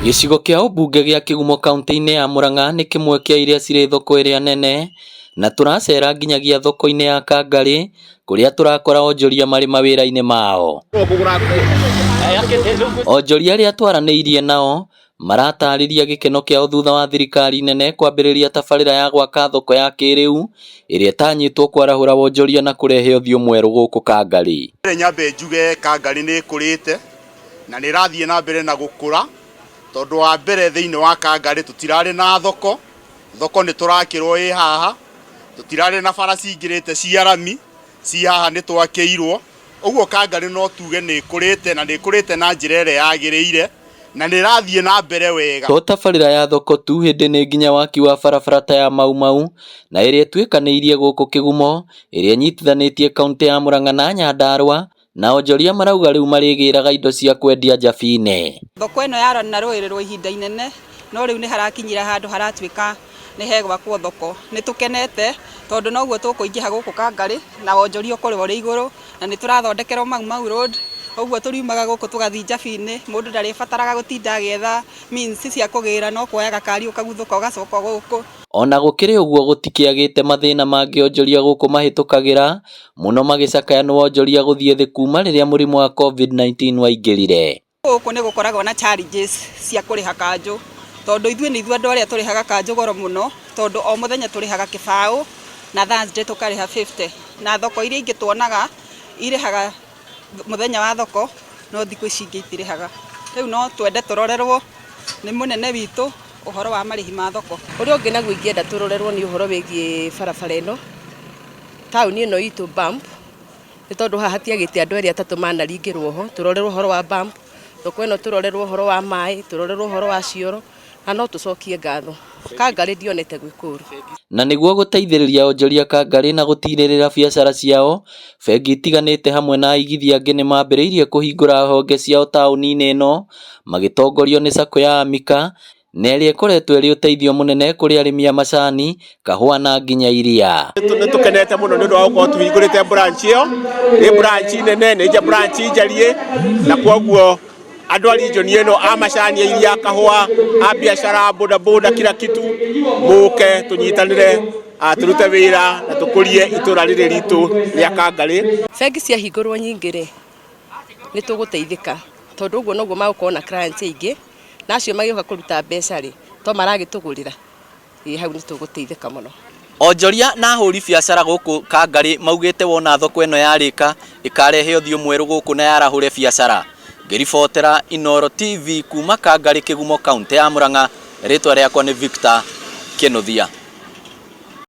Gĩcigo kĩa ũmbunge gĩa Kĩgumo kaunti-inĩ ya Murang'a nĩ kĩmwe kĩa iria cirĩ thoko ĩrĩa nene na tũracera nginyagia thoko-inĩ ya Kangarĩ kũrĩa tũrakora onjoria marĩ mawĩra-inĩ mao. Onjoria arĩa twaranĩirie nao maratarĩria gĩkeno kĩao thutha wa thirikari nene kwambĩrĩria tabarĩra ya gwaka thoko ya kĩrĩu ĩrĩa ĩtanyĩtwo kwarahũra wonjoria na kũrehe ũthiũ mwerũ gũkũ Kangarĩ. Mbere nyambe njuge Kangarĩ nĩ ĩkũrĩte na nĩ ĩrathiĩ na mbere na gũkũra tondũ wa mbere thĩinĩ wa Kangarĩ tũtirarĩ na thoko, thoko nĩ tũrakĩrwo ĩ haha, tũtirarĩ na bara cingĩrĩte cia rami, ci haha nĩ twakĩirwo, ũguo Kangarĩ no tuge nĩ ĩkũrĩte na nĩ ĩkũrĩte na njĩra ĩrĩa yagĩrĩire na nĩ ĩrathiĩ na mbere wega. To tabarĩra ya thoko tu hĩndĩ nĩ nginya waki wa barabara ta ya Mau Mau na ĩrĩa ĩtuĩkanĩirie gũkũ Kĩgumo ĩrĩa ĩnyitithanĩtie kaunti ya Murang'a na Nyandarua na onjoria marauga rĩu marĩgĩraga indo cia kwendia Njabini. Thoko ĩno yaranarũĩrĩrwo ihinda inene no rĩu nĩ harakinyira handũ haratuĩka nĩ hegwakwo thoko. Nĩ tũkenete tondũ noguo tũkũingĩha gũkũ Kangarĩ na wonjoria ũkorwo ũrĩ igũrũ na nĩ tũrathondekerwo Mau Mau Road ũguo tũriumaga gũkũ tũgathiĩ Njabini mũndũ ndarĩbataraga gũtinda agĩetha means cia kũgĩra no kuoya gakari ũkaguthũka ũgacoka gũkũ. Ona gũkĩrĩ ũguo gũtikĩagĩte mathĩna mangĩ onjoria gũkũ mahĩtũkagĩra mũno magĩcakaya nĩ wonjoria gũthiĩ thĩ kuma rĩrĩa mũrimũ wa COVID-19 waingĩrire. Gũkũ nĩ gũkoragwo na charges cia kũrĩha kanjũ tondũ ithuĩ nĩ ithuĩ andũ arĩa tũrĩhaga kanjũ goro mũno tondũ o mũthenya tũrĩhaga kĩbaũ na Thursday tũkarĩha 50 na thoko iria ingĩ tuonaga irĩhaga mũthenya wa thoko no thikũ ici ingĩ itirĩhaga. Rĩu no twende tũrorerwo nĩ mũnene witũ ũhoro wa marĩhi ma thoko. Ũrĩa ũngĩ naguo ingĩenda tũrorerwo nĩ ũhoro wĩgiĩ barabara ĩno, taũni ĩno itũ bump, nĩ tondũ haha hatiagĩte andũ erĩ atatũ manaringĩrwo ho, tũrorerwo ũhoro wa bump, thoko ĩno tũrorerwo ũhoro wa maĩ, tũrorerwo ũhoro wa cioro, na no tũcokie ngatho. Kangarĩ ndionete gwĩ kũũru. Na nĩguo gũteithĩrĩria onjoria Kangarĩ na gũtirĩrĩra biacara ciao, bengi itiganĩte hamwe na aigithia angĩ nĩ mambĩrĩirie kũhingũra honge ciao taũni-inĩ ĩno magĩtongorio nĩ Sacco ya Amika na ĩrĩa ĩkoretwo ĩrĩ ũteithio mũnene kũrĩ arĩmi a macani, kahũa na nginya iria. Nĩ tũkenete mũno nĩ ũndũ wa gũkorwo tũhingũrĩte branch ĩyo, nĩ branch nene, nĩ branch njariĩ na kwoguo andũ a region ĩno a macani, a iria, kahũa, a biacara, boda boda, kila kitu mũke tũnyitanĩre tũrute wĩra na tũkũrie itũra rĩrĩ ritũ rĩa Kangarĩ. Bengi ciahingũrwo nyingĩ rĩ, nĩ tũgũteithĩka tondũ ũguo noguo magũkorwo na clients aingĩ na acio magĩũka kũruta mbeca rĩ, to maragĩtũgũrĩra, ĩĩ hau nĩ tũgũteithĩka mũno. Onjoria na ahũri biacara gũkũ Kangarĩ maugĩte wona thoko ĩno yarĩka ĩkarehe ũthiũ mwerũ gũkũ na yarahũre biacara. Ngĩribotera Inooro TV kuma Kangarĩ Kĩgumo kaũntĩ ya Murang'a, rĩtwa rĩakwa nĩ Victor Kĩnuthia.